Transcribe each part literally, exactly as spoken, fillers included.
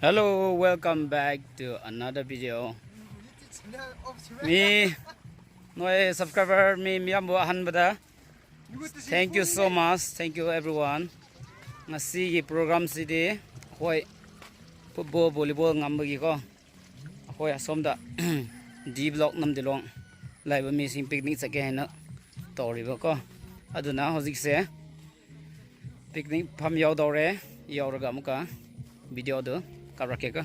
Hello, welcome back to another video. ꯃꯤ ꯅꯣꯏ subscriber ꯃꯤ ꯃꯤꯌꯥꯝꯕꯨ ꯑꯍꯥꯟꯕꯗ thank you so much, thank you everyone. ꯉꯁꯤꯒꯤ program ꯁꯤꯗꯤ ꯑꯩꯈꯣꯏ football, volleyball ꯉꯝꯕꯒꯤꯀꯣ, ꯑꯩꯈꯣꯏ ꯑꯁꯣꯝꯗ D Block ꯅꯝꯗꯤꯂꯣꯡ ꯂꯩꯕ ꯃꯤꯁꯤꯡ picnic ꯆꯠꯀꯦ ꯍꯥꯏꯅ ꯇꯧꯔꯤꯕꯀꯣ꯫ ꯑꯗꯨꯅ ꯍꯧꯖꯤꯛꯁꯦ picnic ꯃꯐꯝ ꯌꯧꯗꯧꯔꯦ꯫ ꯌꯧꯔꯒ ꯑꯃꯨꯛꯀ video ꯗꯨ ꯀꯥꯞꯂꯛꯀꯦꯀꯣ꯫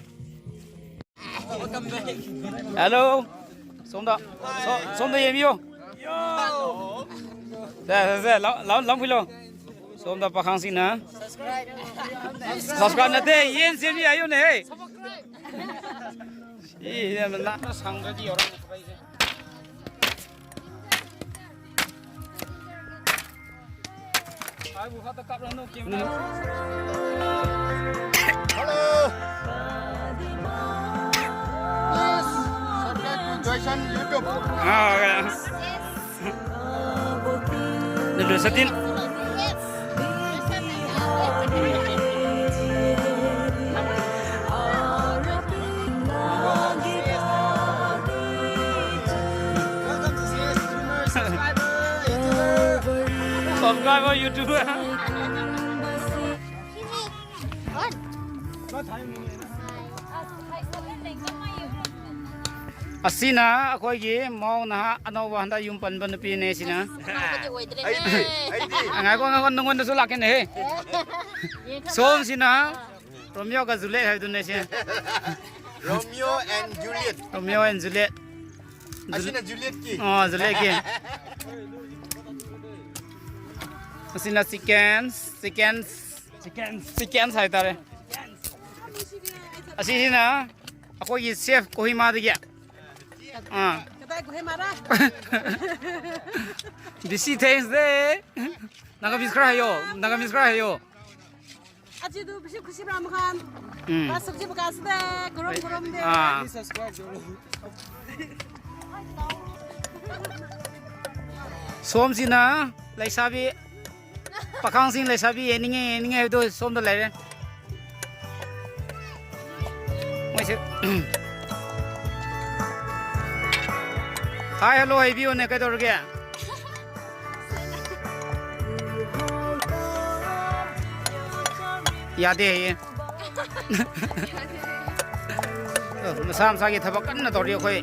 Hello, ꯁꯣꯝꯗ, ꯁꯣ-, ꯁꯣꯝꯗ ꯌꯦꯡꯕꯤꯌꯨ꯫ ꯁꯦ, ꯁꯦ, ꯁꯦ, ꯂꯥꯎ, ꯂꯥꯎ, ꯂꯥꯎ ꯐꯤꯂꯣ꯫ ꯁꯣꯝꯗ ꯄꯥꯈꯪꯁꯤꯡꯅ subscribe ꯅꯠꯇꯦ, ꯌꯦꯟ ꯁꯦꯝꯕꯤ ꯍꯥꯏꯌꯨꯅꯦ, ꯍꯦ꯫ ꯁꯤ ꯌꯥꯝꯅ ꯂꯥꯞꯅ ꯁꯪꯗ꯭ꯔꯗꯤ ꯌꯧꯔꯛꯄ ꯑꯩꯁꯦ꯫ ꯑꯩꯕꯨ ꯈꯛꯇ ꯀꯥꯞꯂꯅꯨ, camera꯫ Hello. Please subscribe to Joyson YouTube. Ah, okay. Dulu setin. Subscriber YouTuber. ꯑꯁꯤꯅ ꯑꯩꯈꯣꯏꯒꯤ ꯃꯧ ꯅꯍꯥ ꯑꯅꯧꯕ ꯍꯟꯗꯛ ꯌꯨꯝ ꯄꯟꯕ ꯅꯨꯄꯤꯅꯦ ꯁꯤꯅ꯫ ꯑꯩꯗꯤ, ꯑꯩꯗꯤ꯫ ꯉꯥꯏꯈꯣ, ꯉꯥꯏꯈꯣ, ꯅꯉꯣꯟꯗꯁꯨ ꯂꯥꯛꯀꯦꯅꯦ, ꯍꯦ꯫ ꯁꯣꯝꯁꯤꯅ Romeo ꯒ Juliet ꯍꯥꯏꯕꯗꯨꯅꯦ ꯁꯤ꯫ Romeo and Juliet. Romeo and Juliet. ꯑꯁꯤꯅ Juliet ꯀꯤ꯫ ꯑꯣ, Juliet ꯀꯤ꯫ ꯑꯁꯤꯅ chickens, chickens, chickens, chickens ꯍꯥꯏꯇꯥꯔꯦ꯫ ꯑꯁꯤꯁꯤꯅ ꯑꯩꯈꯣꯏꯒꯤ chef ꯀꯣꯍꯤꯃꯥꯗꯒꯤ꯫ ꯑꯥ꯫ ꯀꯗꯥꯏ ꯀꯣꯍꯤꯃꯥꯔꯥ? ꯕꯤꯁꯤ ꯊꯦꯡꯁ ꯗꯦ꯫ ꯅꯥꯒꯥꯃꯤꯁ ꯈꯔ ꯍꯥꯏꯌꯣ꯫ ꯅꯥꯒꯥꯃꯤꯁ ꯈꯔ ꯍꯥꯏꯌꯣ꯫ ꯑꯖꯤꯗꯨ ꯕꯤꯁꯤ ꯈꯨꯁꯤ ꯔꯥꯝ ꯈꯥꯟ꯫ ꯎꯝ꯫ ꯕꯥꯁ ꯁꯕꯖꯤ ꯄꯀꯥꯁꯤꯗ ꯒꯔꯝ ꯒꯔꯝ ꯗꯦ꯫ ꯑꯥ꯫ ꯁꯣꯝꯁꯤꯅ ꯂꯩꯁꯥꯕꯤ, ꯄꯥꯈꯪꯁꯤꯡ ꯂꯩꯁꯥꯕꯤ ꯌꯦꯡꯅꯤꯡꯉꯦ, ꯌꯦꯡꯅꯤꯡꯉꯦ ꯍꯥꯏꯕꯗꯣ ꯁꯣꯝꯗ ꯂꯩꯔꯦ꯫ ꯃꯣꯏꯁꯦ꯫ ꯍꯥꯏ ꯍꯜꯂꯣ ꯍꯥꯏꯕꯤꯌꯣꯅꯦ, ꯀꯩꯗꯧꯔꯒꯦ? ꯌꯥꯗꯦ ꯍꯥꯏꯌꯦ꯫ ꯃꯁꯥ ꯃꯁꯥꯒꯤ ꯊꯕꯛ ꯀꯟꯅ ꯇꯧꯔꯤ ꯑꯩꯈꯣꯏ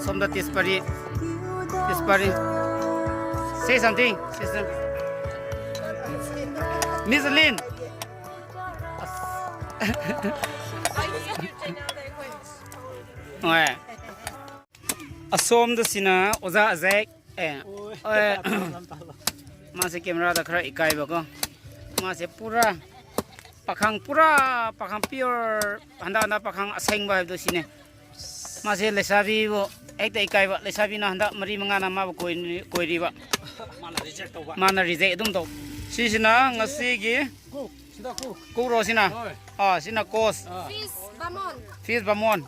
ꯁꯣꯝꯗ ꯇꯤꯁꯄꯔꯤ꯫ ꯇꯤꯁꯄꯔꯤ꯫ Say something, sister. Miss Lin. ꯑꯁ꯫ ꯍꯣꯏ꯫ ꯑꯁꯣꯝꯗ ꯁꯤꯅ ꯑꯣꯖꯥ ꯑꯖꯦꯛ꯫ ꯑꯦ, ꯑꯣꯏ꯫ ꯑꯦ꯫ ꯃꯥꯁꯦ ꯀꯦꯃꯦꯔꯥꯗ ꯈꯔ ꯏꯀꯥꯏꯕꯀꯣ꯫ ꯃꯥꯁꯦ ꯄꯨꯔꯥ ꯄꯥꯈꯪ, ꯄꯨꯔꯥ ꯄꯥꯈꯪ pure, ꯍꯟꯗꯛ, ꯍꯟꯗꯛ ꯄꯥꯈꯪ ꯑꯁꯦꯡꯕ ꯍꯥꯏꯕꯗꯣ ꯁꯤꯅꯦ꯫ ꯃꯥꯁꯦ ꯂꯩꯁꯥꯕꯤꯕꯨ ꯍꯦꯛꯇ ꯏꯀꯥꯏꯕ꯫ ꯂꯩꯁꯥꯕꯤꯅ ꯍꯟꯗꯛ ꯃꯔꯤ ꯃꯉꯥꯅ ꯃꯥꯕꯨ ꯀꯣꯏ-, ꯀꯣꯏꯔꯤꯕ꯫ ꯃꯥꯅ reject ꯇꯧꯕ꯫ ꯃꯥꯅ reject ꯑꯗꯨꯝ ꯇꯧ꯫ ꯁꯤꯁꯤꯅ ꯉꯁꯤꯒꯤ ꯀꯣꯛ, ꯁꯤꯗ ꯀꯣꯛ꯫ ꯀꯣꯛꯔꯣ ꯁꯤꯅ? ꯍꯣꯏ꯫ ꯑꯥ, ꯁꯤꯅ coach꯫ ꯑꯥ꯫ Fish ꯕꯥꯃꯣꯟ꯫ Fish ꯕꯥꯃꯣꯟ꯫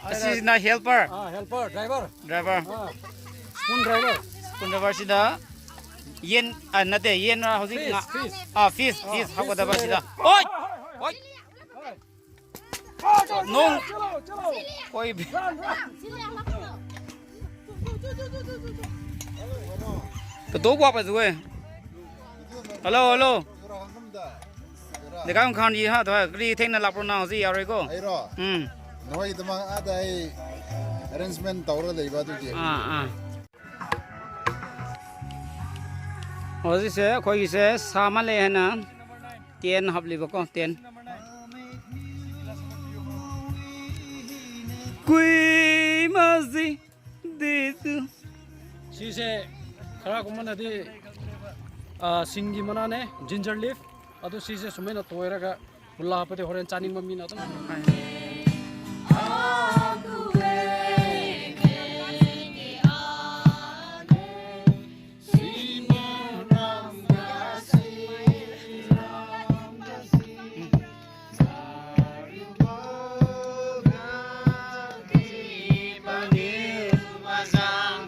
ꯑꯁꯤꯁꯤꯅ helper꯫ ꯑꯥ, helper, driver꯫ Driver꯫ ꯑꯥ꯫ Spoon driver꯫ Spoon driver ꯁꯤꯗ ꯌꯦꯟ, ꯑ, ꯅꯠꯇꯦ, ꯌꯦꯟꯔ ꯍꯧꯖꯤꯛ ꯉꯥ꯫ Fish, fish꯫ ꯑꯥ, fish, fish ꯍꯥꯞꯀꯗꯕ ꯁꯤꯗ꯫ ꯑꯣꯏ! ꯑꯣꯏ! ꯅꯣꯡ꯫ ꯑꯣꯏ꯫ ꯀꯗꯧ ꯋꯥꯄ ꯖꯨꯋꯦ꯫ Hello, hello꯫ ꯗꯦꯀꯥꯝ ꯈꯥꯟ ꯌꯤ ꯍꯥ ꯊꯣꯏ, ꯀꯔꯤ ꯊꯦꯡꯅ ꯂꯥꯛꯄ꯭ꯔꯣ ꯅꯪ ꯍꯧꯖꯤꯛ ꯌꯥꯔꯣꯏꯀꯣ? ꯑꯩꯔꯣ? ꯎꯝ꯫ ꯅꯈꯣꯏꯒꯤꯗꯃꯛ ꯑꯥꯗ ꯑꯩ arrangement ꯇꯧꯔꯒ ꯂꯩꯕ ꯑꯗꯨꯒꯤ꯫ ꯑꯥ, ꯑꯥ꯫ ꯍꯧꯖꯤꯛꯁꯦ ꯑꯩꯈꯣꯏꯒꯤꯁꯦ ꯁꯥꯃꯜꯂꯦ ꯍꯥꯏꯅ tent ꯍꯥꯞꯂꯤꯕꯀꯣ, tent꯫ ꯀꯨꯏꯃꯖꯤ꯫ ꯗꯦꯗꯨ꯫ ꯁꯤꯁꯦ ꯈꯔ ꯀꯨꯝꯕꯅꯗꯤ, ꯑ, ꯁꯤꯡꯒꯤ ꯃꯅꯥꯅꯦ, ginger leaf꯫ ꯑꯗꯨ ꯁꯤꯁꯦ ꯁꯨꯃꯥꯏꯅ ꯇꯣꯏꯔꯒ ꯃꯨꯜꯂꯥ ꯍꯥꯞꯄꯗꯤ ꯍꯣꯔꯦꯟ ꯆꯥꯅꯤꯡꯕ ꯃꯤꯅ ꯑꯗꯨꯝ꯫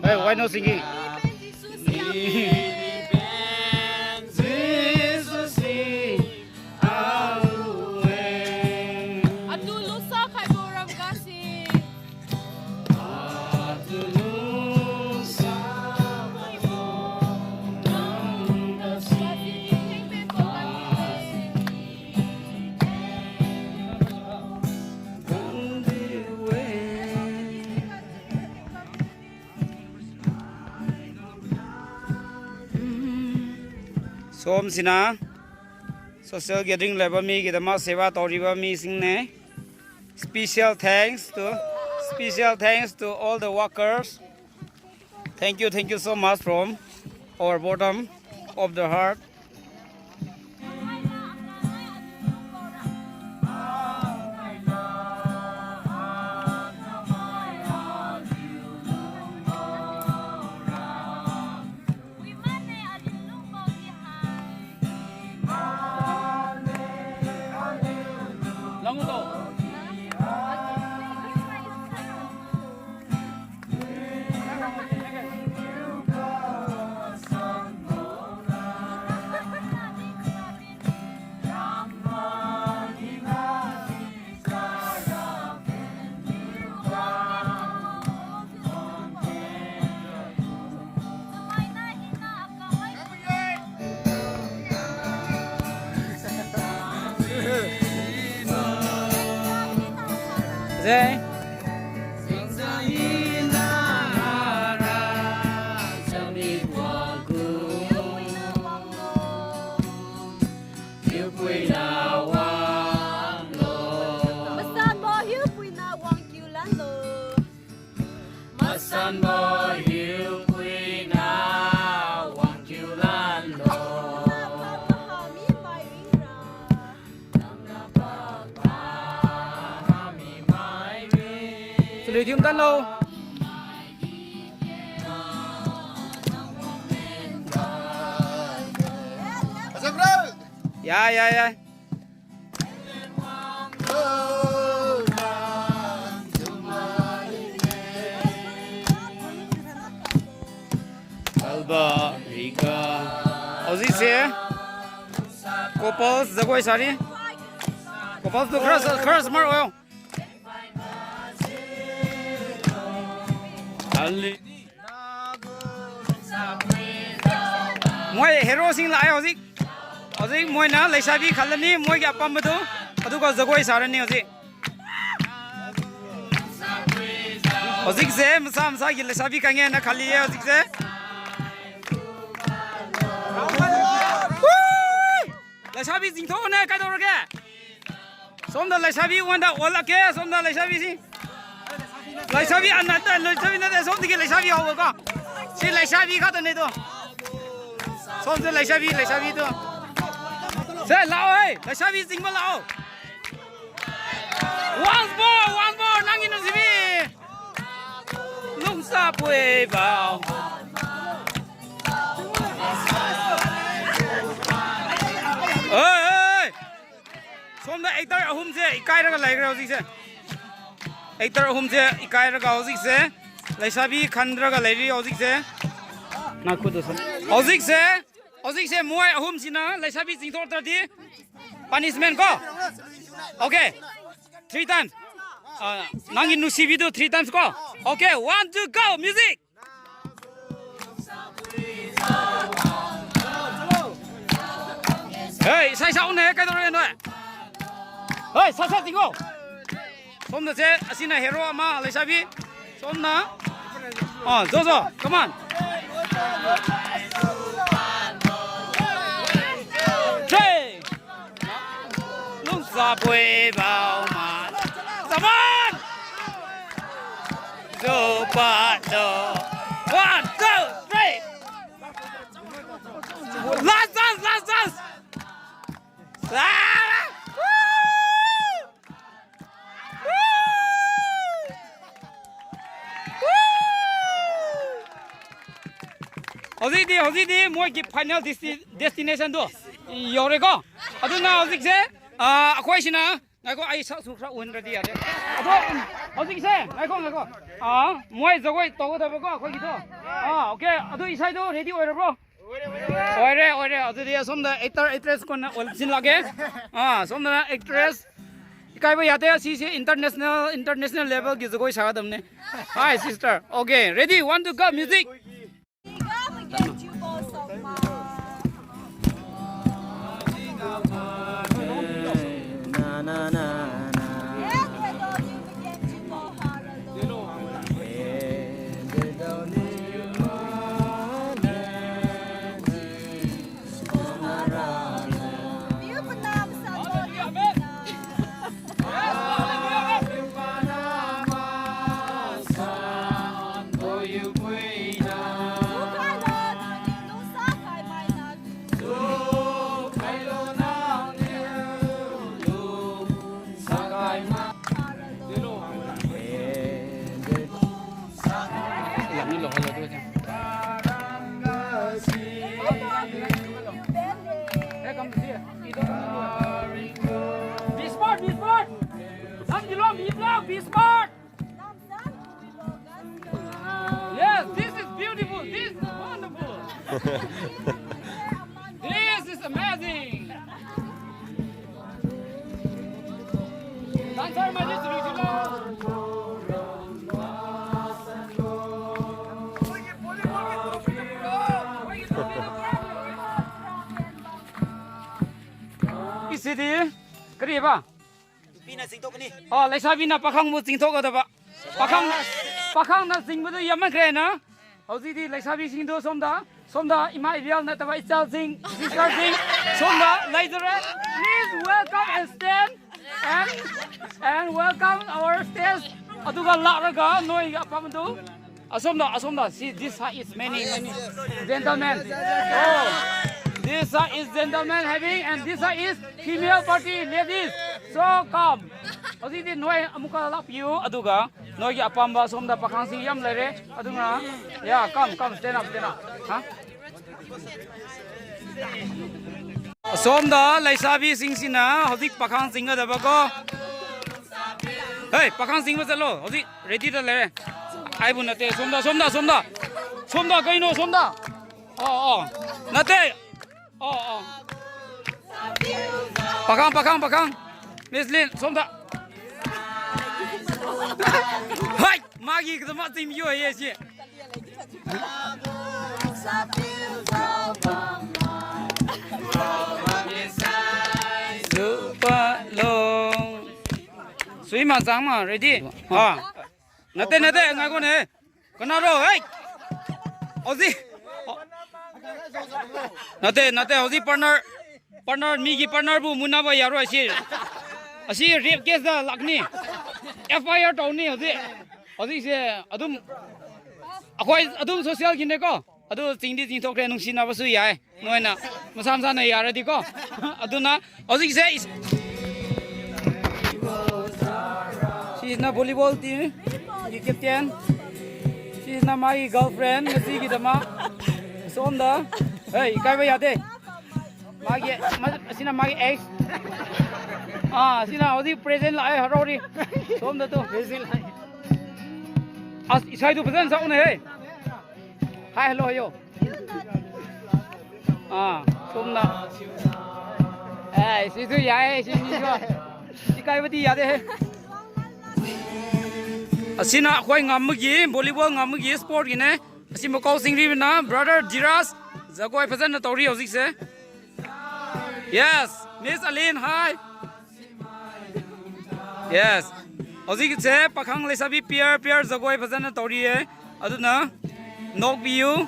Hey, why not singing? Atu lusa khai boram ꯁꯣꯝꯁꯤꯅ social gathering ꯂꯩꯕ ꯃꯤꯒꯤꯗꯃꯛ ꯁꯦꯕꯥ ꯇꯧꯔꯤꯕ ꯃꯤꯁꯤꯡꯅꯦ꯫ Special thanks to, special thanks to all the workers. Thank you, thank you so much from our bottom of the heart. Zay. Masanbo hiu puina wang kiu lanlo. Masanbo hiu puina wang kiu lanlo. Salui thium tan lo. Yai, yai, yai. ꯍꯧꯖꯤꯛꯁꯦ couples ꯖꯒꯣꯏ ꯁꯥꯔꯤ꯫ Couples two ꯈꯔ, ꯈꯔ smart ꯑꯣꯏꯌꯣ꯫ ꯃꯣꯏ heroꯁꯤꯡ ꯂꯥꯛꯑꯦ ꯍꯧꯖꯤꯛ꯫ ꯍꯧꯖꯤꯛ ꯃꯣꯏꯅ ꯂꯩꯁꯥꯕꯤ ꯈꯜꯂꯅꯤ, ꯃꯣꯏꯒꯤ ꯑꯄꯥꯝꯕꯗꯨ, ꯑꯗꯨꯒ ꯖꯒꯣꯏ ꯁꯥꯔꯅꯤ ꯍꯧꯖꯤꯛ꯫ ꯍꯧꯖꯤꯛꯁꯦ ꯃꯁꯥ ꯃꯁꯥꯒꯤ ꯂꯩꯁꯥꯕꯤ ꯈꯪꯉꯦꯅ ꯈꯜꯂꯤꯌꯦ ꯍꯧꯖꯤꯛꯁꯦ꯫ ꯂꯩꯁꯥꯕꯤ ꯆꯤꯡꯊꯣꯛꯑꯣꯅꯦ, ꯀꯩꯗꯧꯔꯒꯦ? ꯁꯣꯝꯗ ꯂꯩꯁꯥꯕꯤ ꯑꯣꯟꯗ ꯑꯣꯜꯂꯛꯀꯦ, ꯁꯣꯝꯗ ꯂꯩꯁꯥꯕꯤꯁꯤ꯫ ꯂꯩꯁꯥꯕꯤ ꯑ, ꯅꯠꯇꯦ, ꯂꯩꯁꯥꯕꯤ ꯅꯠꯇꯦ, ꯁꯣꯝꯗꯒꯤ ꯂꯩꯁꯥꯕꯤ ꯍꯧꯕꯀꯣ꯫ ꯁꯤ ꯂꯩꯁꯥꯕꯤ ꯈꯛꯇꯅꯦꯗꯣ꯫ ꯁꯣꯝꯁꯨ ꯂꯩꯁꯥꯕꯤ, ꯂꯩꯁꯥꯕꯤꯗꯣ꯫ ꯁꯦ, ꯂꯥꯛꯑꯣ ꯍꯦ, ꯂꯩꯁꯥꯕꯤ ꯆꯤꯡꯕ ꯂꯥꯛꯑꯣ꯫ Once more, once more, ꯅꯪꯒꯤ ꯅꯨꯡꯁꯤꯕꯤ꯫ ꯅꯨꯡꯁꯥ ꯄꯣꯏꯕ꯫ ꯍꯣꯏ, ꯍꯣꯏ꯫ ꯁꯣꯝꯗ ꯑꯦꯛꯇꯔ ꯑꯍꯨꯝꯁꯦ ꯏꯀꯥꯏꯔꯒ ꯂꯩꯈ꯭ꯔꯦ ꯍꯧꯖꯤꯛꯁꯦ꯫ ꯑꯦꯛꯇꯔ ꯑꯍꯨꯝꯁꯦ ꯏꯀꯥꯏꯔꯒ ꯍꯧꯖꯤꯛꯁꯦ ꯂꯩꯁꯥꯕꯤ ꯈꯟꯗ꯭ꯔꯒ ꯂꯩꯔꯤ ꯍꯧꯖꯤꯛꯁꯦ꯫ ꯉꯥꯏꯈꯣꯗ ꯁꯨꯝ꯫ ꯍꯧꯖꯤꯛꯁꯦ, ꯍꯧꯖꯤꯛꯁꯦ ꯃꯣꯏ ꯑꯍꯨꯝꯁꯤꯅ ꯂꯩꯁꯥꯕꯤ ꯆꯤꯡꯊꯣꯛꯇ꯭ꯔꯗꯤ punishment ꯀꯣ꯫ Okay, three times꯫ ꯑ, ꯅꯪꯒꯤ ꯅꯨꯡꯁꯤꯕꯤꯗꯨ three times ꯀꯣ꯫ Okay, one, two, go, music꯫ ꯍꯦ, ꯏꯁꯩ ꯁꯛꯎꯅꯦ, ꯀꯩꯗꯧꯔꯒꯦ ꯅꯣꯏ? ꯍꯣꯏ, ꯁꯠ ꯁꯠ ꯆꯤꯡꯉꯣ꯫ ꯁꯣꯝꯗꯁꯦ, ꯑꯁꯤꯅ ꯍꯦꯔꯣ ꯑꯃ, ꯂꯩꯁꯥꯕꯤ꯫ ꯁꯣꯝꯅ, ꯑ, ꯖꯣ, ꯖꯣ, come on꯫ Three꯫ ꯅꯨꯡꯁꯥ ꯄꯣꯏꯕ ꯃꯥ꯫ Come on! ꯖꯣ ꯄꯥ ꯖꯣ꯫ One, two, three. Last dance, last dance. Ah! Woo! Woo! Woo! ꯍꯧꯖꯤꯛꯇꯤ, ꯍꯧꯖꯤꯛꯇꯤ ꯃꯣꯏꯒꯤ final desti-, destinationꯗꯣ ꯌꯧꯔꯦꯀꯣ꯫ ꯑꯗꯨꯅ ꯍꯧꯖꯤꯛꯁꯦ, ꯑ, ꯑꯩꯈꯣꯏꯁꯤꯅ, ꯉꯥꯏꯈꯣ, ꯑꯩ ꯁꯛꯁꯨ ꯈꯔ ꯎꯍꯟꯗ꯭ꯔꯗꯤ ꯌꯥꯗꯦ꯫ ꯑꯗꯣ, ꯎꯝ, ꯍꯧꯖꯤꯛꯁꯦ, ꯉꯥꯏꯈꯣ, ꯉꯥꯏꯈꯣ꯫ ꯑ, ꯃꯣꯏ ꯖꯒꯣꯏ ꯇꯧꯒꯗꯕꯀꯣ ꯑꯩꯈꯣꯏꯒꯤꯗꯣ꯫ ꯑ, okay, ꯑꯗꯨ ꯏꯁꯩꯗꯣ ready ꯑꯣꯏꯔꯕ꯭ꯔꯣ? ꯑꯣꯏꯔꯦ, ꯑꯣꯏꯔꯦ꯫ ꯑꯗꯨꯗꯤ ꯑꯁꯣꯝꯗ ꯑꯦꯛꯇꯔ ꯑꯦꯛꯇ꯭ꯔꯦꯁ ꯀꯣꯟꯅ ꯑꯣꯟꯁꯤꯜꯂꯒꯦ꯫ ꯑꯥ, ꯁꯣꯝꯗꯅ ꯑꯦꯛꯇ꯭ꯔꯦꯁ꯫ ꯏꯀꯥꯏꯕ ꯌꯥꯗꯦ, ꯑꯁꯤꯁꯦ international, international levelꯒꯤ ꯖꯒꯣꯏ ꯁꯥꯒꯗꯕꯅꯦ꯫ Hi, sister. Okay, ready? One, two, go, music. Be smart, be smart. Be smart. Yes, this is beautiful. This is wonderful. This is amazing. Dancer ꯃꯔꯤ ꯁꯨꯔꯤꯁꯤꯂꯣ꯫ ꯁꯤꯗꯤ ꯀꯔꯤꯕ? ꯅꯨꯄꯤꯅ ꯆꯤꯡꯊꯣꯛꯀꯅꯤ꯫ ꯑꯣ, ꯂꯩꯁꯥꯕꯤꯅ ꯄꯥꯈꯪꯕꯨ ꯆꯤꯡꯊꯣꯛꯀꯗꯕ꯫ ꯄꯥꯈꯪ, ꯄꯥꯈꯪꯅ ꯆꯤꯡꯕꯗꯨ ꯌꯥꯝꯃꯟꯈ꯭ꯔꯦꯅ꯫ ꯍꯧꯖꯤꯛꯇꯤ ꯂꯩꯁꯥꯕꯤꯁꯤꯡꯗꯣ ꯁꯣꯝꯗ, ꯁꯣꯝꯗ ꯏꯃꯥ ꯏꯕꯦꯜ ꯅꯠꯇꯕ ꯏꯆꯥꯁꯤꯡ, sisterꯁꯤꯡ ꯁꯣꯝꯗ ꯂꯩꯖꯔꯦ꯫ Please welcome and stand and, and welcome our stage. ꯑꯗꯨꯒ ꯂꯥꯛꯂꯒ ꯅꯣꯏꯒꯤ ꯑꯄꯥꯝꯕꯗꯨ ꯑꯁꯣꯝꯗ, ꯑꯁꯣꯝꯗ, see, this side is many, many gentlemen. Oh, this side is gentlemen having, and this side is female party ladies. So come. ꯍꯧꯖꯤꯛꯇꯤ ꯅꯣꯏ ꯑꯃꯨꯛꯀ ꯂꯥꯛꯄꯤꯌꯨ, ꯑꯗꯨꯒ ꯅꯣꯏꯒꯤ ꯑꯄꯥꯝꯕ ꯑꯁꯣꯝꯗ ꯄꯥꯈꯪꯁꯤꯡ ꯌꯥꯝ ꯂꯩꯔꯦ, ꯑꯗꯨꯅ, yeah, come, come, stand up, stand up. ꯍꯥ? ꯑꯁꯣꯝꯗ ꯂꯩꯁꯥꯕꯤꯁꯤꯡꯁꯤꯅ ꯍꯧꯖꯤꯛ ꯄꯥꯈꯪ ꯆꯤꯡꯒꯗꯕꯀꯣ꯫ ꯍꯦ, ꯄꯥꯈꯪ ꯆꯤꯡꯕ ꯆꯠꯂꯣ, ꯍꯧꯖꯤꯛ readyꯗ ꯂꯩꯔꯦ꯫ ꯑꯩꯕꯨ ꯅꯠꯇꯦ, ꯁꯣꯝꯗ, ꯁꯣꯝꯗ, ꯁꯣꯝꯗ꯫ ꯁꯣꯝꯗ ꯀꯩꯅꯣ, ꯁꯣꯝꯗ? ꯑꯣ, ꯑꯣ꯫ ꯅꯠꯇꯦ꯫ ꯑꯣ, ꯑꯣ꯫ ꯄꯥꯈꯪ, ꯄꯥꯈꯪ, ꯄꯥꯈꯪ꯫ Miss Lin, ꯁꯣꯝꯗ꯫ ꯍꯥꯏ! ꯃꯥꯒꯤ ꯈꯛꯇꯃꯛ ꯆꯤꯡꯕꯤꯌꯣ ꯍꯥꯏꯌꯦ ꯁꯤ꯫ ꯂꯨꯄꯥ ꯂꯣꯡ꯫ ꯁꯨꯏꯃ ꯆꯥꯡꯃ, ready? ꯑꯥ꯫ ꯅꯠꯇꯦ, ꯅꯠꯇꯦ, ꯉꯥꯏꯈꯣꯅꯦ꯫ ꯀꯅꯥꯔꯣ? ꯍꯩ! ꯍꯧꯖꯤꯛ꯫ ꯅꯠꯇꯦ, ꯅꯠꯇꯦ, ꯍꯧꯖꯤꯛ partner, partner, ꯃꯤꯒꯤ partnerꯕꯨ ꯃꯨꯟꯅꯕ ꯌꯥꯔꯣꯏ ꯁꯤ꯫ ꯑꯁꯤ rape caseꯇ ꯂꯥꯛꯅꯤ꯫ F I R ꯇꯧꯅꯤ ꯍꯧꯖꯤꯛ꯫ ꯍꯧꯖꯤꯛꯁꯦ ꯑꯗꯨꯝ ꯑꯩꯈꯣꯏ ꯑꯗꯨꯝ socialꯒꯤꯅꯦꯀꯣ꯫ ꯑꯗꯨ ꯆꯤꯡꯗꯤ ꯆꯤꯡꯊꯣꯛꯈ꯭ꯔꯦ, ꯅꯨꯡꯁꯤꯅꯕꯁꯨ ꯌꯥꯏ꯫ ꯅꯣꯏꯅ ꯃꯁꯥ ꯃꯁꯥꯅ ꯌꯥꯔꯗꯤꯀꯣ꯫ ꯑꯗꯨꯅ ꯍꯧꯖꯤꯛꯁꯦ ꯏꯁ-, ꯅ ꯚꯣꯂꯤꯕꯣꯜ ꯇꯤꯝꯒꯤ ꯀꯦꯞꯇꯦꯟ꯫ ꯁꯤꯁꯤꯅ ꯃꯥꯒꯤ ꯒꯔꯜꯐ꯭ꯔꯦꯟ ꯉꯁꯤꯒꯤꯗꯃꯛ꯫ ꯁꯣꯝꯗ, ꯍꯦ, ꯏꯀꯥꯏꯕ ꯌꯥꯗꯦ꯫ ꯃꯥꯒꯤ, ꯃꯥ-, ꯑꯁꯤꯅ ꯃꯥꯒꯤ ꯑꯦꯛꯁ꯫ ꯑꯥ, ꯑꯁꯤꯅ ꯍꯧꯖꯤꯛ ꯄ꯭ꯔꯦꯖꯦꯟ ꯂꯥꯛꯑꯦ, ꯍꯔꯥꯎꯔꯤ꯫ ꯁꯣꯝꯗ ꯇꯨ꯫ ꯄ꯭ꯔꯦꯖꯦꯟ ꯂꯥꯛꯑꯦ꯫ ꯑꯁ, ꯏꯁꯩꯗꯨ ꯐꯖꯅ ꯁꯛꯎꯅꯦꯍꯦ꯫ ꯍꯥꯏ ꯍꯜꯂꯣ ꯍꯥꯏꯌꯣ꯫ ꯑꯥ, ꯁꯣꯝꯅ꯫ ꯑꯦ, ꯁꯤꯁꯨ ꯌꯥꯏ, ꯁꯤ ꯃꯤꯁꯨ꯫ ꯏꯀꯥꯏꯕꯗꯤ ꯌꯥꯗꯦꯍꯦ꯫ ꯑꯁꯤꯅ ꯑꯩꯈꯣꯏ ꯉꯝꯃꯒꯤ, ꯚꯣꯂꯤꯕꯣꯜ ꯉꯝꯃꯒꯤ ꯁ꯭ꯄꯣꯔꯠꯀꯤꯅꯦ꯫ ꯑꯁꯤ ꯃꯀꯧ ꯆꯤꯡꯔꯤꯕꯅ ꯕ꯭ꯔꯗꯔ ꯙꯤꯔꯥꯖ, ꯖꯒꯣꯏ ꯐꯖꯅ ꯇꯧꯔꯤ ꯍꯧꯖꯤꯛꯁꯦ꯫ Yes, Miss Alin, hi. Yes. ꯍꯧꯖꯤꯛꯁꯦ ꯄꯥꯈꯪ ꯂꯩꯁꯥꯕꯤ ꯄꯤꯌꯔ ꯄꯤꯌꯔ ꯖꯒꯣꯏ ꯐꯖꯅ ꯇꯧꯔꯤꯌꯦ꯫ ꯑꯗꯨꯅ ꯅꯣꯛꯄꯤꯌꯨ꯫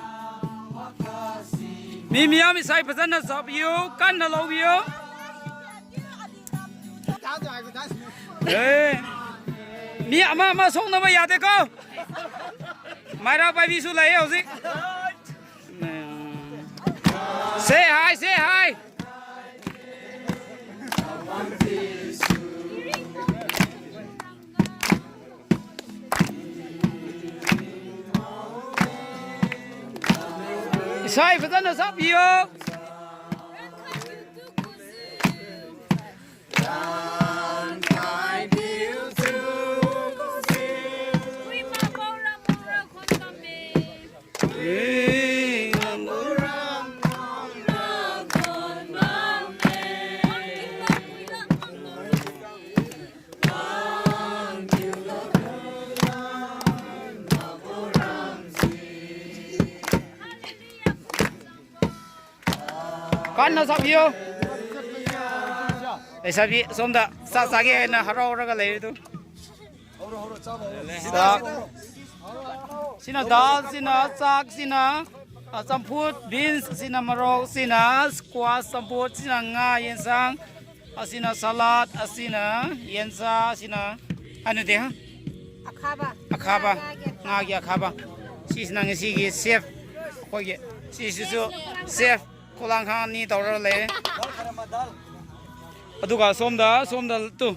ꯃꯤ ꯃꯤꯌꯥꯝ ꯏꯁꯩ ꯐꯖꯅ ꯁꯛꯄꯤꯌꯨ, ꯀꯟꯅ ꯂꯧꯕꯤꯌꯨ꯫ ꯑꯦ, ꯃꯤ ꯑꯃ ꯑꯃ ꯁꯣꯛꯅꯕ ꯌꯥꯗꯦꯀꯣ꯫ ꯃꯩꯔꯥ ꯄꯥꯏꯕꯤꯁꯨ ꯂꯩꯌꯦ ꯍꯧꯖꯤꯛ꯫ Say hi, say hi. ꯏꯁꯩ ꯐꯖꯅ ꯁꯛꯄꯤꯌꯨ꯫ ꯀꯟꯅ ꯁꯛꯄꯤꯌꯨ꯫ ꯂꯩꯁꯥꯕꯤ ꯁꯣꯝꯗ ꯆꯥꯛ ꯆꯥꯒꯦ ꯍꯥꯏꯅ ꯍꯔꯥꯎꯔꯒ ꯂꯩꯔꯤꯗꯨ꯫ ꯆꯥꯛ꯫ ꯁꯤꯅ ꯗꯥꯜ, ꯁꯤꯅ ꯆꯥꯛ, ꯁꯤꯅ, ꯑ, ꯆꯝꯐꯨꯠ, ꯕꯤꯟꯁ, ꯁꯤꯅ ꯃꯣꯔꯣꯛ, ꯁꯤꯅ ꯁ꯭ꯀ꯭ꯋꯥꯁ ꯆꯝꯐꯨꯠ, ꯁꯤꯅ ꯉꯥ ꯌꯦꯟꯁꯥꯡ, ꯑꯁꯤꯅ ꯁꯂꯥꯗ, ꯑꯁꯤꯅ ꯌꯦꯟꯁꯥ, ꯑꯁꯤꯅ ꯍꯥꯏꯅꯗꯦ, ꯍꯥ? ꯑꯈꯥꯕ꯫ ꯑꯈꯥꯕ, ꯉꯥꯒꯤ ꯑꯈꯥꯕ꯫ ꯉꯥꯒꯤ ꯑꯈꯥꯕ꯫ ꯁꯤꯁꯤꯅ ꯉꯁꯤꯒꯤ ꯆꯦꯐ, ꯑꯩꯈꯣꯏꯒꯤ ꯁꯤꯁꯤꯁꯨ ꯆꯦꯐ ꯈꯨꯂꯥꯡꯈꯥꯡ ꯑꯅꯤ ꯇꯧꯔꯒ ꯂꯩꯔꯦ꯫ ꯑꯗꯨꯒ ꯁꯣꯝꯗ, ꯁꯣꯝꯗ ꯇꯨ,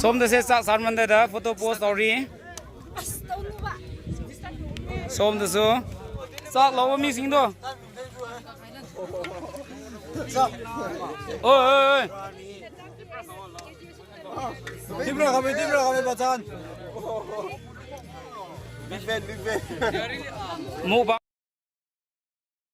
ꯁꯣꯝꯗꯁꯦ ꯆꯥꯛ ꯆꯥꯔꯝꯗꯥꯏꯗ ꯐꯣꯇꯣ ꯄꯣꯁ ꯇꯧꯔꯤ꯫ ꯁꯣꯝꯗꯁꯨ ꯆꯥꯛ ꯂꯧꯕ ꯃꯤꯁꯤꯡꯗꯣ꯫ ꯑꯣꯏ, ꯑꯣꯏ, ꯑꯣꯏ꯫ ꯇꯤꯝꯔ ꯈꯥꯃꯦ, ꯇꯤꯝꯔ ꯈꯥꯃꯦ, ꯕꯆꯥꯟ꯫ Big fan, big fan. Mukbang.